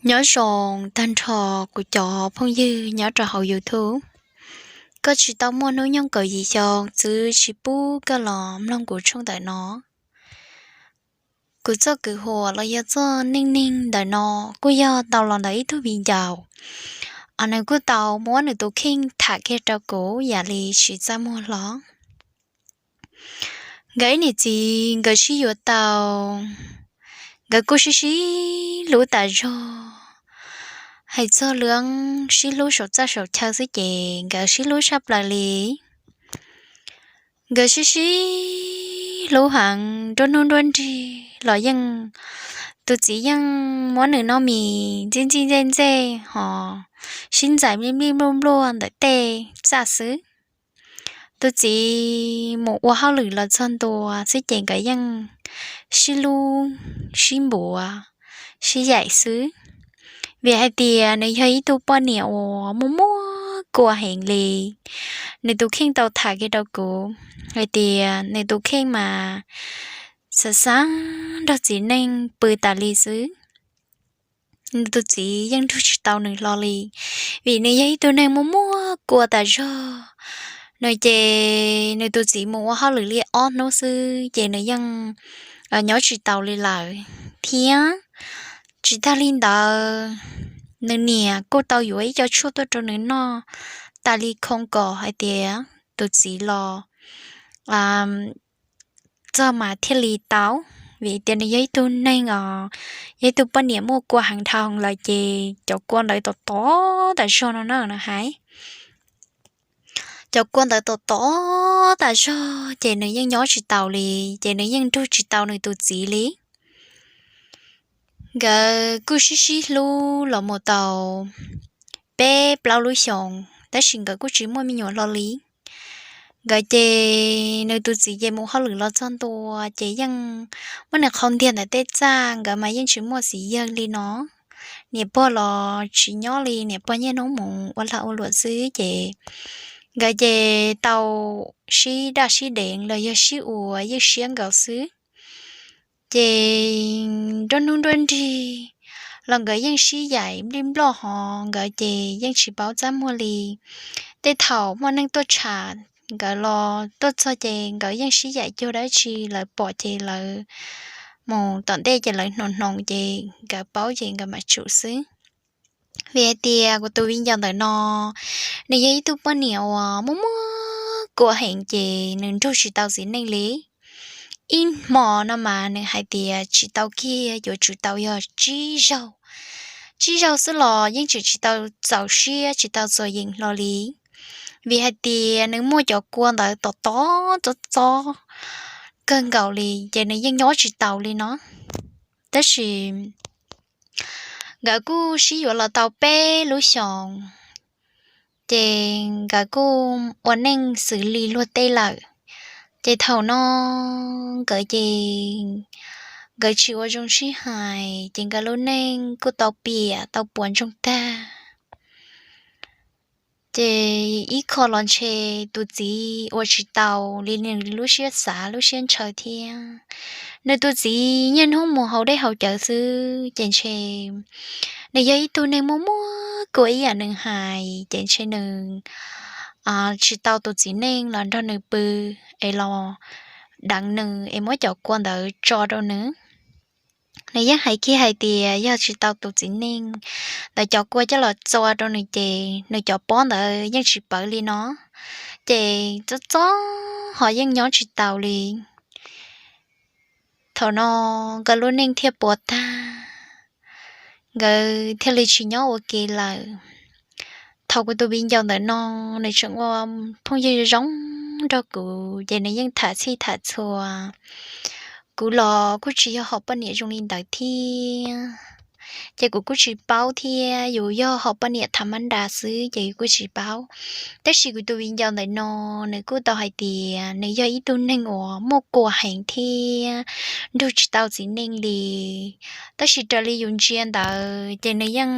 Nyob zoo tag nrho kuv cov phooj ywg nyob rau hauv YouTube. Koj tsis tau muaj hnub nyoog kaum yim xyoo xwb tsis pub koj los mloog kuv tshooj ntawm no. Kuv txoj kwv huam los yog txoj neej neeg ntawm no kuj yog tau los ntawm ib tug viv ncaus, nws kuj tau muab nws tus kheej tham kiag rau kuv yam li tsis txaj muag hlo. Nkawd ib niam txiv nkawd sib yuav tau, nkawd kuj sib sib hlub tas zog. Hais txog lub sib hlub saum txaj saum chaw xwb ces nkawd sib hlub tshaj plaws li. Nkawd sib sib hlub heev, nruab hnub nruab nrig los yeej, tus txiv yeej muab nws noj mis ntxij ntxij ntxej ntxej hos sib ntxais nplij nplij npluaj npluaj ntawm tej txaj xwb. Tus txiv mus ua hauj lwm los txog ntua xwb ces nkawd yeej sib hlub sib npuav sib yaim xwb. Vim hais tias nws yog ib tug poj niam uas muaj muaj kua heev li. Nws tus kheej tau tham kiag rau kuv hais tias nws tus kheej mas xav xav nrog txiv neej pw tas li xwb. Nws tus txiv yeej nrug tsis tau nws hlo li, vim nws yog ib tug neeg muaj muaj kua tas zog. Nws ces nws tus txiv mus ua hauj lwm li ob hnub xwb ces nws yeej nyob tsis taus li lawm thiab. Tsis tag li ntawd, nws niam kuj tau yuav ib co tshuaj tuaj rau nws noj tas li khoo kom hais tias tus txiv los txog mas thiaj li tau. Vim tias nws yog ib tug neeg os, yog ib tug poj niam muaj kua heev dhau lawm ces cov kua ntawd tom tom tas zog no na, nws hais. Cov kua ntawd tom tom tas zog ces nws yeej nyob tsis taus li, ces nws yeej nrug tsis tau nws tus txiv li. Nkawd kuj sib sib hlub los mus tau peb plaub lub xyoos tab sis nkawd kuj tsis muaj me nyuam hlo li. Nkawd ces nws tus txiv ces mus hauj lwm los txog ntua ces yeej muab nws qhau ntiag ntawm tej txaj, nkawd mas yeej tsis muaj txiv yawg li no. Niam pog los tsis nyob li, niam pog niaj hnub mus ua lag ua luam xwb ces nkawd ces tau sib daj sib deev los yog sib ua yeej siab nkaus xwb. Ces nruab hnub nruab nrig los nkawd yeej sib yaim nplij nploj hos nkawd ces yeej tsis paub txaj muag li. Tej thaum muaj neeg tuaj tsham nkawd los tuaj txog ces nkawd yeej sib yaim cuag dab tsi, lawv pom ces lawv mus tom ntej ces lawv hnoos hnoos ces nkawd paub ces nkawd mam tsum xwb. Vim hais tias kuv tus viv ncaus ntawm no nws yog ib tug poj niam uas muaj muaj kua heev ces nws nrug tsis tau txiv neej li. Ib hmo no mas nws hais tias tsis tau kiag, yuav tsum tau yog tsib zaug, tsib zaug xwb los yeej tseem tsis tau txaus siab tsis tau txuas yees hlo li. Vim hais tias nws muaj cov kua ntawd tom tom txob txob kawg nkaus li ces nws yeej nyob tsis taus li no. Tab sis nkawd kuj sib yuav los tau peb lub xyoos, ces nkawd kuj ua neej xws li luag tej lawm. Ces thaum no nkawd ces nkawd tsis ua zoo sib hais ces nkawd lub neej kuj tau piam tau puas ntsoog tag. Ces ib qho los ntshe tus txiv ua tsis taus li nws lub siab xav lub siab ntshaw thiab. Nws tus txiv niaj hnub mus haus dej haus cawv xwb ces ntshe nws yog ib tug neeg muaj muaj kua ib yam nws hais ces ntshe nws tsis tau tus txiv neej los nrog nws pw es los deev nws es muab cov kua ntawd tso rau nws. Nws yeej hais kiag hais tias yog tsis tau tus txiv neej ntawd cov kua coj los txua rau nws ces nws cov pob ntawd yeej tsis pawv li no, ces txob txob ho yeej nyob tsis taus li. Thaum no nkawd lub neej thiaj puas tag, nkawd thiaj li tsis nyob ua ke lawm. Thaum kuv tus viv ncaus ntawm no nws tseem ua phooj ywg zoo nrog kuv ces nws yeej tham txhij tham txhua. Kuv los kuj tsis yog hom poj niam zoo li ntawd thiab, ces kuv kuj tsis paub thiab, yus yog hom poj niam tham mab nras xwb ces yus kuj tsis paub. Tab sis kuv tus viv ncaus ntawm no nws kuj tau hais tias nws yog ib tug neeg uas muaj kua heev thiab nrug tsis tau txiv neej li. Tab sis raws li yus ntsia ntawd ces nws yeej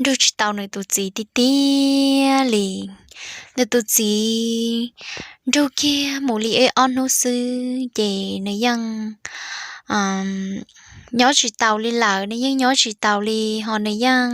nrug tsis tau nws tus txiv tiag tiag li. Nws tus txiv nrug kiag mus li ib ob hnub xwb ces nws yeej nyob tsis taus li lawm, nws yeej nyob tsis taus li, ho nws yeej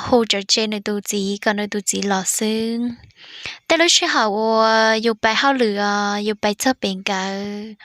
hu tsav tse nws tus txiv kom nws tus txiv los xwb. Tej lub sij hawm uas yus pais hauj lwm, yus pais txog pem nkawd,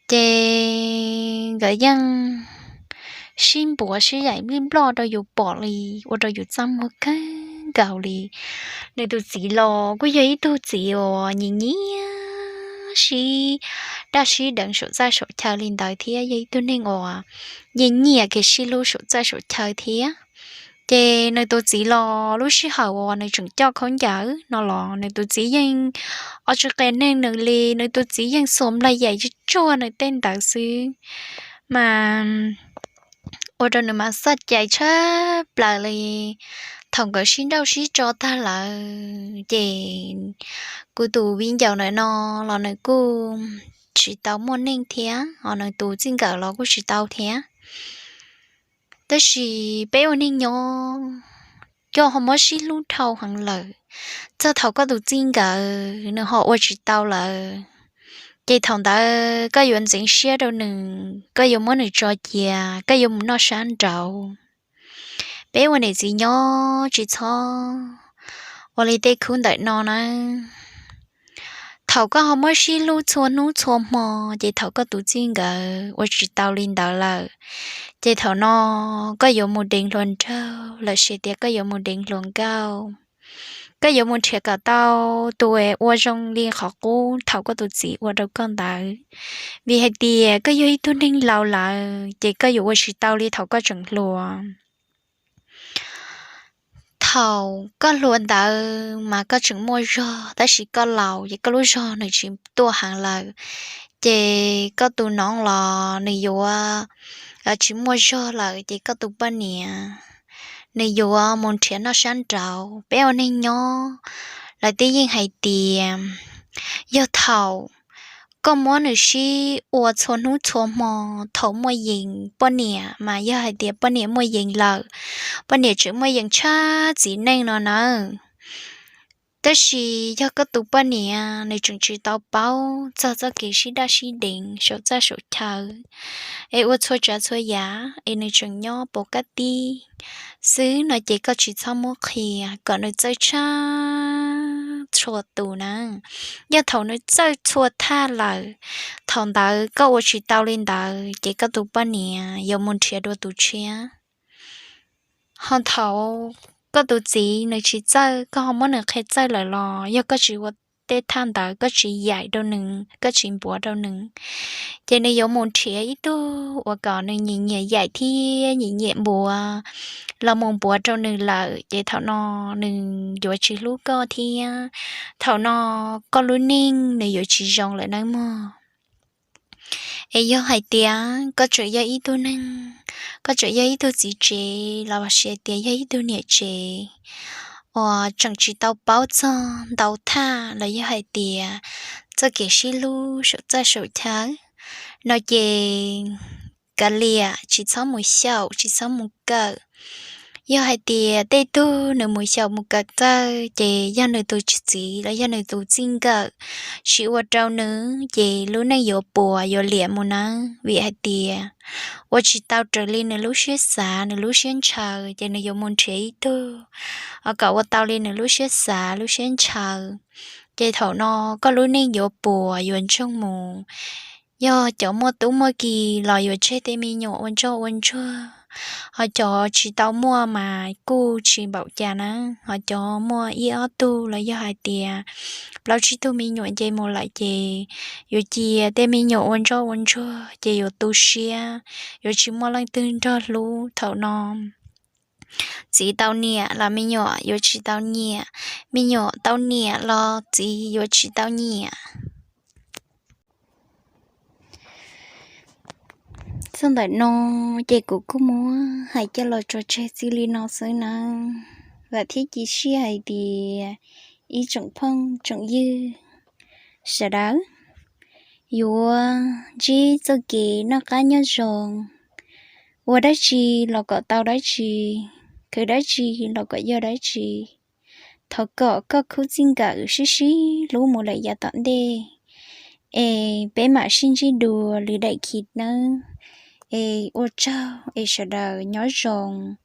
ces nkawd yeej sib npuav sib yaim nplij nploj rau yus pom li, ua rau yus txaj muag kawg nkaus li. Nws tus txiv los kuj yog ib tug txiv uas nyiam nyiam sib daj sib deev saum txaj saum chaw li ntawd thiab, yog ib tug neeg uas nyiam nyiam kev sib hlub saum txaj saum chaw thiab. Ces nws tus txiv los lub sij hawm uas nws tseem coj khaub ncaws no los nws tus txiv yeej ua tsis qia neeg nws li, nws tus txiv yeej xuas nplaig yaim tsuag tsuag nws tej ntawd xwb, mas ua rau nws mas xav cai tshaj plaws li. Thaum nkawd sib nrauj sib tso tag lawm ces kuv tus viv ncaus ntawm no los nws kuj tsis tau muaj neej thiab, ho nws tus txij nkawm los kuj tsis tau thiab. Tab sis peb ua neeg nyob, koj ho muab sib hlub dhau heev lawm, txog thaum koj tus txij nkawm nws ho ua tsis tau lawm, ces thaum ntawd koj yuav ntxeev siab rau nws, koj yuav muab nws tso cia, koj yuav mus noj sab nraud. Peb ua niam txiv nyob tsis txhob ua li tej khub ntawm no na. Thaum koj ho muab sib hlub txhua hnub txhua hmo, ces thaum koj tus txij nkawm ua tsis tau li ntawd lawm, ces thaum no koj yuav mus deev hluas nraug los sis tias koj yuav mus deev hluas nkauj. Koj yuav mus nrhiav kom tau tus ua zoo li qhov qub thaum koj tus txiv ua rau koj ntawd, vim hais tias koj yog ib tug neeg laus lawm ces koj yuav ua tsis tau li thaum koj tseem hluas. Thaum koj hluas ntawd mas koj tseem muaj zog, tab sis koj laus ces koj lub zog nws tsis tuaj heev lawm, ces koj tus noov los nws yuav tsis muaj zog lawm, ces koj tus poj niam nws yuav mus nrhiav noj sab nraud. Peb ua neeg nyob, lawv twb yeej hais tias yog thaum koj muab nws sib ua txhua hnub txhua hmo, thaum muaj yees poj niam mas yog hais tias poj niam muaj yees lawm, poj niam tseem muaj yees tshaj txiv neej no nawb. Tab sis yog koj tus poj niam nws tseem tsis tau paub txog txoj kev sib daj sib deev saum txaj saum chaw, es ua txhua tsav txhua yam es nws tseem nyob pov kaj tib xwb no ces koj tsis txhob muab qhia kom nws txawj tshaj txhua tus na. Yog thaum nws txawj txhua thaj lawm, thaum ntawd koj ua tsis tau li ntawd ces koj tus poj niam yuav mus nrhiav dua tus tshiab. Ho thaum koj tus txiv nws tsis txawj, koj ho muab nws qhia txawj lawm los yog koj tsis ua tej thaj ntawd, koj tsis yaim rau nws, koj tsis npuav rau nws, ces nws yuav mus nrhiav ib tug uas kom nws nyiam nyiam yaim thiab nyiam nyiam npuav los mus npuav rau nws lawm, ces thaum no nws yuav tsis hlub koj thiab. Thaum no koj lub neej nws yuav tsis zoo lawm nawb mog. Es yog hais tias koj tseem yog ib tug neeg, koj tseem yog ib tug txiv tsev los sis hais tias yog ib tug niam tsev uas tseem tsis tau paub txog ntau thaj los yog hais tias txoj kev sib hlub saum txaj saum chaw no ces kav liam tsis txhob mus xyaum tsis txhob mus kawm. Yog hais tias tej tug nws mus xyaum mus kawm txawj ces yog nws tus txiv los yog nws tus txij nkawm tsis ua rau nws ces lub neej yuav puas yuav liam mus nawb, vim hais tias ua tsis tau raws li nws lub siab xav nws lub siab ntshaw ces nws yuav mus nrhiav ib tug kom ua tau li nws lub siab xav lub siab ntshaw. Ces thaum no koj lub neej yuav puas yuav ntsoog mus. Yog cov muaj tub muaj ki los yuav tseg tej me nyuam ua ntsoj ua ntsuag, ho cov tsis tau muaj mas kuj tsis npaum cas na. Ho cov muaj ib ob tug los yog hais tias plaub tsib tug me nyuam nce mus lawm ces yuav cia tej me nyuam ua ntsoj ua ntsuag ces yuav tu siab, yuav tsis muaj leej twg nrog hlub. Thaum no txiv tau nyiam los me nyuam yuav tsis tau nyiam, me nyuam tau nyiam los txiv yuav tsis tau nyiam. Txog ntawm no ces kuv kuj muab hais coj los tso tseg txij li no xwb nawb. Vam thiab cia siab hais tias ib tsoom phooj tsoom ywg sawv daws yuav ntsib txoj kev noj qab nyob zoo, ua dab tsi los kom tau dab tsi, khwv dab tsi los kom yog dab tsi. Thov kom koj khub txij nkawm sib sib hlub mus lawm yav tom ntej, es peb mam sib ntsib dua lwm daim khi nawb. Es ua tsaug es sawv daws nyob zoo.